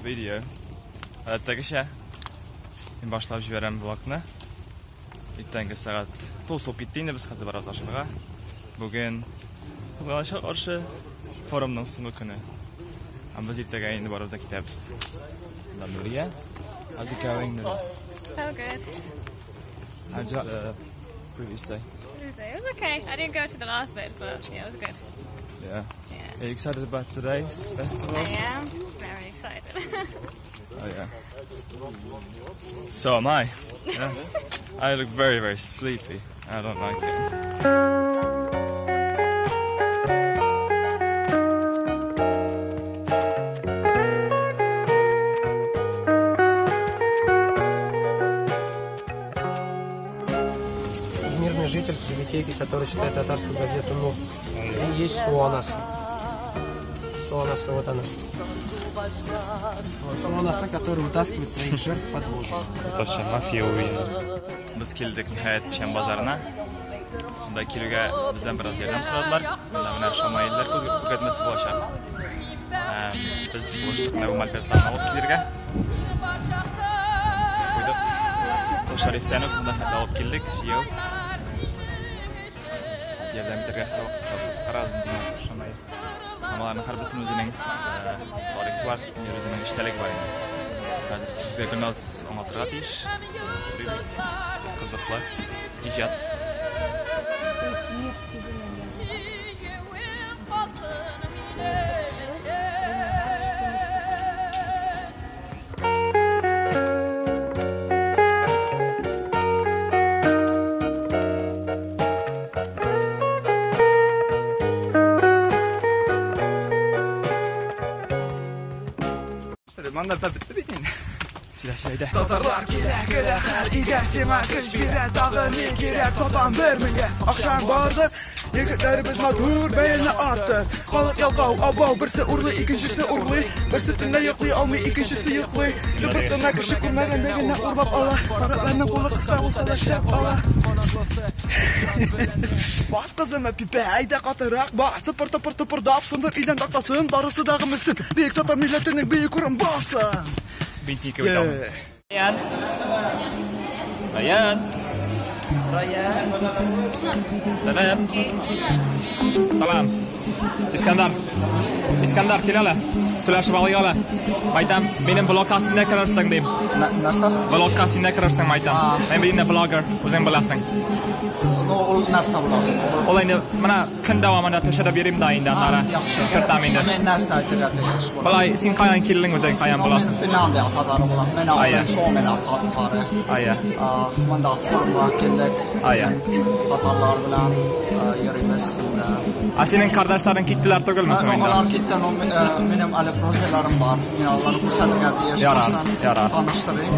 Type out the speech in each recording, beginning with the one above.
video. Гадәттәгечә мин башлап җибәрәм влогны. Иртәнге сәгать 9 булып китте инде, без хәзер барабыз ашарга. Бүген кызганычка каршы форумның соңгы көне. Һәм без иртәгә инде барыбыз да китәбез. Нурия, how's it going, Nurия? So good. How'd you like the previous day? It was okay. I didn't go to the last bit, but yeah, it was good. Yeah. Yeah. Are you excited about today's festival? I am very excited. Oh yeah. So am I. Yeah. I look very, very sleepy. I don't like it. Мирный житель с библиотеки, который читает татарскую газету «Нур». И есть Су анасы. Су анасы, вот она. Вот, Су анасы, который утаскивает своих жертв под воду. Татарча мафия уены. Без килдек, ниһаять, Печән базарына. Монда килүгә бездән бераз ярдәм сорадылар. Монда менә шамаилләр күргәзмәсе булачак. Һәм без булыштык менә бу мольбертларны алып килергә. Куйдык. Кол Шәрифтән үк монда хәтле алып килдек, җыяу. Ярдәм итәргә һәрвакыт карадым, шамаил. Һәм аларның һәрберсенең үзенең тарихы бар, үзенең эчтәлеге бар инде. Хәзер безгә Гөлназ аңлатырга тиеш. Сорыйбыз. Кызыклы иҗат. То есть мир сүзенең Монда бетте бит инде. Сөйләшә әйдә. Татарлар килә, көлә һәр өйгә, сиңа көч бирә, тагы ни кирәк, сатам бер меңгә. Акчаң бардыр, егетләребез матур, бәяне арттыр. Халык ялкау, абау, берсе урлый, икенчесе урлый, берсе төнлә йоклый алмый, икенчесе йоклый. Шыпырт кына кеше күрмәгәндә генә урлап ала. Каракларның кулы кыска булса да шәп ала. Бас кызым, пипә, әйдә катырак, бас, тыпыр тыпыр тыпырдап, сындыр идән тактасын, барысы да гомерсен. Бөек татар милләтенең бөек урын басын. Мин сине көтәм. Раян. Раян. Раян. Сәлам. Сәлам. Искәндәр. Искәндәр, кил әле. Сөйләшеп алыйк әле. Мәйтәм, минем влогка син дә керерсең дим. Нәрсә? Влогка син дә керерсең, мәйтәм. Мин бит инде влогер, үзең беләсең. Ну, ул нәрсә була? Ул инде менә көн дәвамында төшереп йөрим дә инде аннары. Кертәм инде. Мин нәрсә әйтергә тиеш булам? Болай, син каян килдең үзең, каян буласың? Мин Финляндия татары булам. Мин Ая. авылым Suomen татары. Ая. Монда форумга килдек. Ая. Безнең татарлар белән йөрибез инде. Ә синең кардәшләрең киттеләр түгелме соң инде? Алар китте, но минем әле прожеларым бар. Мин аларны күрсәтергә тиеш. Ярар, Баштан ярар. таныштырыйм.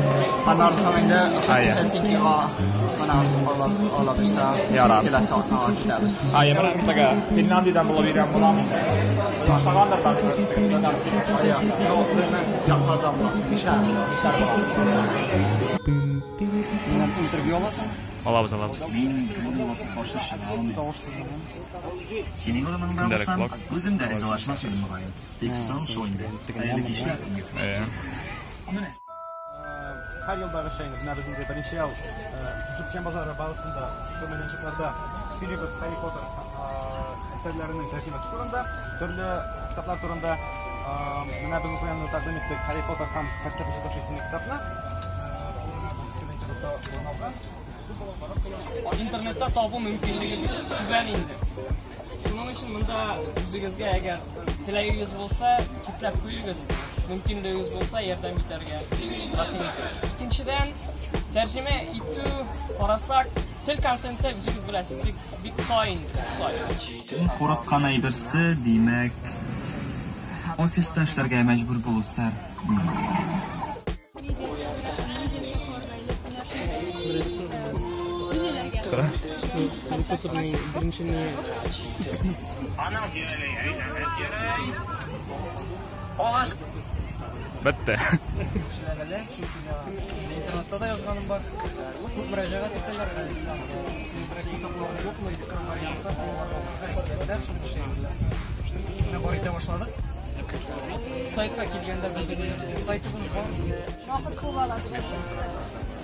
Аннары соң инде Ая. Хелсинкига менә алар ала бирсә, Ярар. киләсе атнага китәбез. Ая, менә теге Финляндиядән булып йөргән булам. Сагандыр да Финляндия. Ая, ну, безнең яклардан буласың, Мишәр. Миннән интервью аласың? Алабыз, алабыз. Мин Гренландка каршы чыга алмыйм. Синең урыныңда Көндәлек булсам, блог. үзем дә ризалашмас идем, мөгаен. Тик соң шул инде. Хәерле кичләр. Әйе. Һәр елдагыча инде менә без инде беренче ел шушы Печән базары базасында, шушы мәйданчыкларда сөйлибез Һарри Поттер әсәрләренең тәрҗемәсе турында, төрле китаплар турында. Менә без узган елны тәкъдим иттек Һарри Поттер һәм фәлсәфәче ташы исемле китапны. Интернетта табу мөмкинлеге бик түбән инде. Шуның өчен монда үзегезгә әгәр теләгегез булса, китләп куегыз, мөмкинлегегез булса, ярдәм итәргә рәхим итегез. Икенчедән, тәрҗемә итү карасак, тел контенты үзегез беләсез, бик бик сай инде, сай. Иң курыккан әйберсе, димәк, офиста эшләргә мәҗбүр булу, сэр. Сыра? Harry Potterның беренчене Бетте. эшләмәле, чөнки интернетта да язганым бар. Күп мөрәҗәгать итәләр. Синең берәр китапларың юкмы, электрон вариантта, аларга әйткәннәр, шундый шәйләр. Менә бар итә башладык. Сайтка килгәндә без сайтыбыз бар. Вакыт күп ала.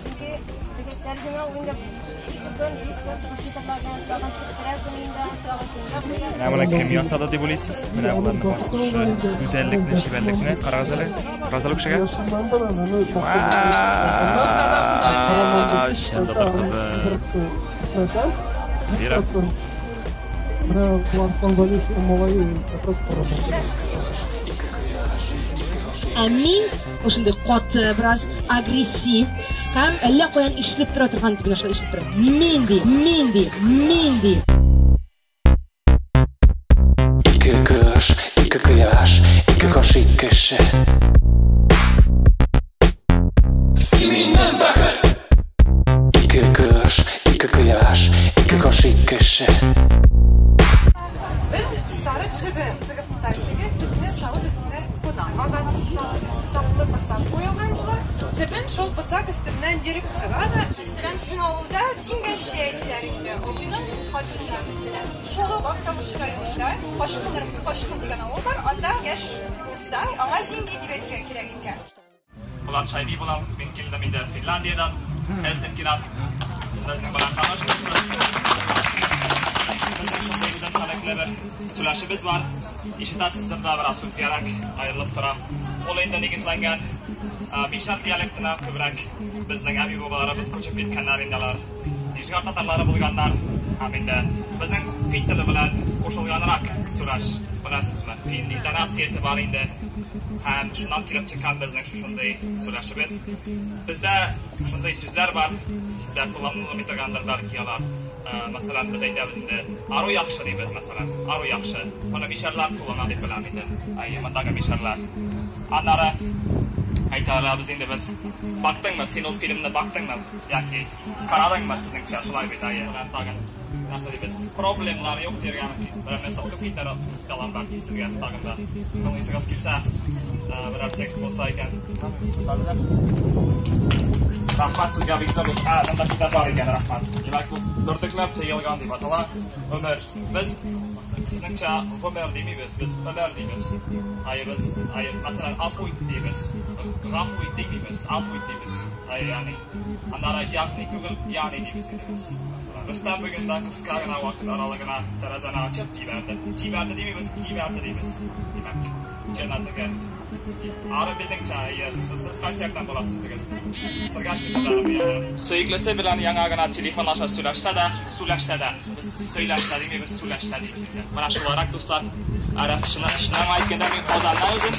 Чөнки теге тәрҗемә ул инде бөтен 5 субтитрлардан тагын тектерәсең инде, тагын төнгә куясың. Менә моны кем ясады дип уйлыйсыз? Менә боларны барысы шушы гүзәллекне, чибәрлекне. Карагыз әле. Карагыз әле кешегә. Чын татар кызы. Вера. Менә Арслан Галиев малае как раз Ә мин ошондой каты, бераз агрессив һәм әллә каян ишетелеп тора торган итеп менә шулай ишетелеп тора. Мин ди, мин ди, мин ди. Ике кыш, ике кояш, ике гашыйк кеше. Син минем бәхет. Ике кыш, ике кояш, ике гашыйк кеше. Бер сары төбе сыгып төбенә савыт өстенә куна. Аннан саплы пыцак куелган була. Төбен шул пыцак өстеннән йөреп чыга да. Мәсәлән, безнең авылда җиңгәчә әйтәләр инде. Абыйның хатынына, мәсәлән. Шул ук Актаныш районында Кашкын дигән авыл бар. Анда яшь булса, аңа җиңги дип әйтергә кирәк икән. Булат Шайби булам, мин килдем инде Финляндиядән, Хельсинкидан. Безнең белән таныштырсыз. Безнең шундый үзенчәлекле бер сөйләшебез бар. Ишетәсездер дә, бераз үзгәрәк аерылып тора. Ул инде нигезләнгән мишәр диалектына күбрәк безнең әби-бабаларыбыз күчеп киткәннәр инде алар. Нижгар татарлары булганнар һәм инде безнең фин теле белән кушылганрак сөйләш, беләсезме? Фин интонациясе бар инде. Һәм шуннан килеп чыккан безнең шушындый сөйләшебез. Бездә шундый сүзләр бар, сездә кулланылмый торгандыр бәлки алар. Мәсәлән, без әйтәбез инде, ару яхшы дибез, мәсәлән, ару яхшы. Моны мишәрләр куллана дип беләм инде. Әйе, мондагы мишәрләр. Аннары әйтә алабыз инде без, бактыңмы, син ул фильмны бактыңмы? Яки карадыңмы сезнеңчә, шулай бит, әйе. Мәсәлән, тагын нәрсә дибез? Проблемлар юк дияргә мөмкин. Берәр нәрсә укып китәр алам бәлки сезгә тагын да. Тыңлыйсыгыз килсә, берәр текст булса икән. Рәхмәт сезгә бик зур. Монда китап бар икән, рәхмәт. Димәк, бу бөртекләп җыелган дип атала. Өмер. Без сезнеңчә гомер димибез, без өмер дибез. Ай, без, ай, мәсәлән, афу ит дибез. Гафу ит димибез, афу ит дибез. Ай, ягъни. Аннары ягъни түгел, ягъни дибез инде без. Мәсәлән, Рөстәм бүген дә кыска гына вакыт аралыгына тәрәзәне ачып җибәрде. Җибәрде димибез, җибәрде дибез. Димәк, җәннәтегә. Ары безнеңчә, әйе, сез кайсы яктан буласыз үзегез? Сыргаш кешеләрме, ягъни? Сөеклесе белән яңа гына телефон аша сөйләшсә дә, сөйләшсә дә, без сөйләшсә димибез, сөйләшсә дибез инде. Менә шулайрак, дуслар. Ара, шуны әйткәндә мин Казаннан үзем.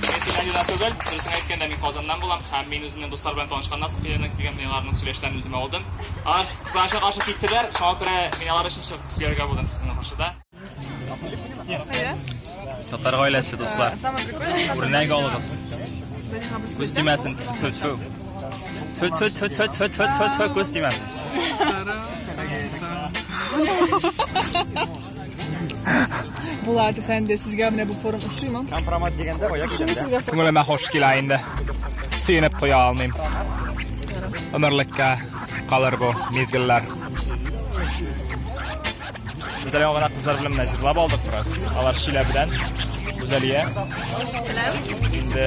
Мин Финляндиядән түгел, дөресен әйткәндә мин Казаннан булам һәм мин үземнең дуслар белән танышканнан соң Финляндиядән килгән мин аларның сөйләшләрен үземә алдым. Алар кызганычка каршы киттеләр, шуңа күрә мин алар өчен чыгып сөйләргә булдым сезнең каршыда. Татар гаиләсе, дуслар. Үрнәк алыгыз. Күз тимәсен. Тфү, тфү. Тфү, тфү, тфү, тфү, тфү, тфү, тфү, тфү, күз тимәсен. Булат әфәнде, сезгә менә бу форум ошыймы? Компромат дигәндә бая килгәндә. Күңелемә хуш килә инде. Сөенеп туя алмыйм. Өмерлеккә калыр бу мизгелләр. Без әле гына кызлар белән менә җырлап алдык бераз. Алар Чиләбедән. Гүзәлия. Инде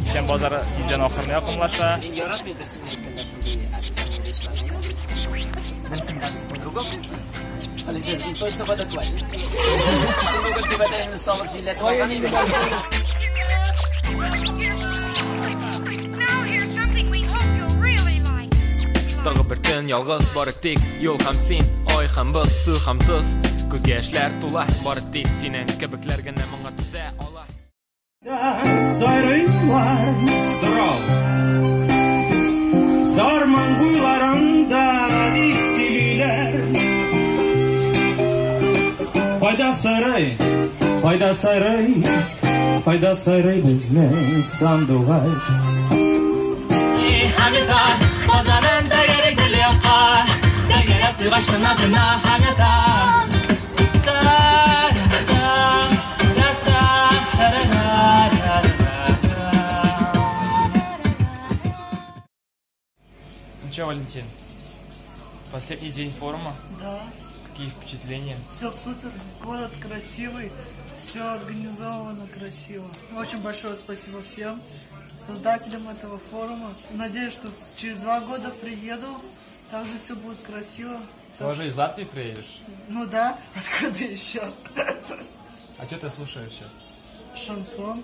Печән базары тиздән ахырына якынлаша. Мин яратмыйм дөресен әйткәндә шундый официальный речьләрне. Алексей, син точно в адеквате. Син бүген түбәтәеңне салып җилләтеп алган идең. Тагы бер төн ялгыз, бары тик юл һәм син, ай һәм боз, су һәм тоз. Күзгә яшьләр тула, бары тик синең кебекләр генә моңа түзә ала. Сайрыйлар сорау. Сарман буйларында дип сөйлиләр. Кайда сайрый, кайда сайрый, кайда сайрый безнең сандугач. Хамита, базарында йөридер якка, тәгәрәп башкын адына Хамита. Ну чё, Валентин, последний день форума? Да. Какие впечатления? Все супер, город красивый, все организовано красиво. Очень большое спасибо всем создателям этого форума. Надеюсь, что через 2 года приеду, также все будет красиво. Ты уже из Латвии приедешь? Ну да, откуда еще? А что ты слушаешь сейчас? Шансон.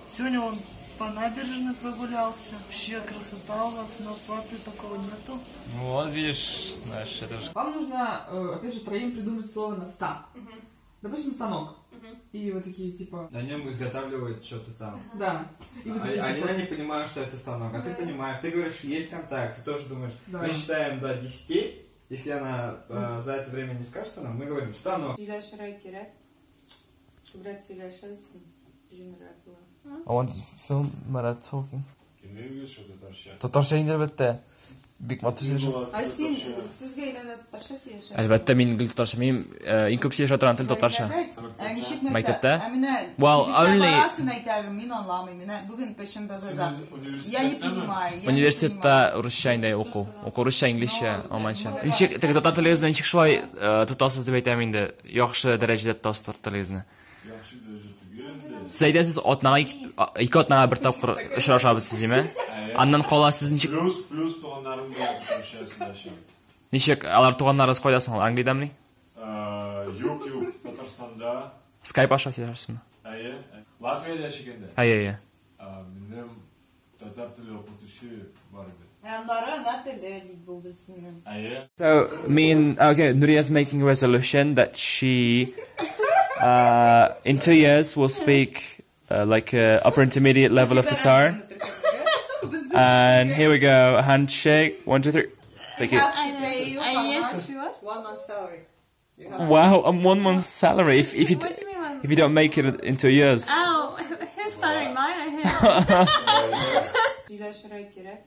Сегодня он по набережной прогулялся. Вообще красота у вас, у нас в Латвии такого нету. Ну вот, видишь, знаешь, это же... Вам нужно, опять же, троим придумать слово на ста. Допустим, станок. И вот такие, типа... На нем изготавливают что-то там. Да. И вот такие, Алина типа... не понимает, что это станок, а ты понимаешь, ты говоришь, есть контакт, ты тоже думаешь. Да. Мы считаем до 10, если она за это время не скажет станок, мы говорим станок. I want to film Marat talking. Татарча инде әлбәттә. Бик матур сөйләшә. Ә син сезгә әйләнә татарча сөйләшәсең? Әлбәттә, мин гел татарча. Мин иң күп сөйләшә торган тел татарча. Ә ничек мәктәптә? Ә менә Well, only барасын әйтәм, мин аңламыйм. Менә бүген Пешен базарда. Я не понимаю. Университетта русча инде уку. Уку русча, инглизчә, алманча. Ничек теге татар телегезне ничек шулай тотасыз дип әйтәм инде. Яхшы дәрәҗәдә тотасыз татар телегезне. Яхшы дәрәҗәдә түгел. Сез әйтәсез, атнага ике атнага бер тапкыр очрашабыз сез, име? Аннан кала сез ничек? Плюс туганнарым белән татарча сөйләшәм. Ничек? Алар туганнарыгыз кайда соң? Англиядәмени? Юк, юк, Татарстанда. Skype аша сөйләшәсезме? Әйе. Латвиядә яшәгәндә. Әйе, әйе. Минем татар теле укытучы бар иде. Аннары ана теле бит булды синең. Әйе. So, me and okay, Nuriya's making a resolution that she in 2 years will speak like upper intermediate level of Tatar. And here we go, handshake, 1, 2, 3. Thank you. He has to pay you how much? 1 month's salary. Wow, I'm 1 month's salary if you What do you mean one? If you don't make it in 2 years. Oh, his salary, mine or his? Сөйләшергә кирәк.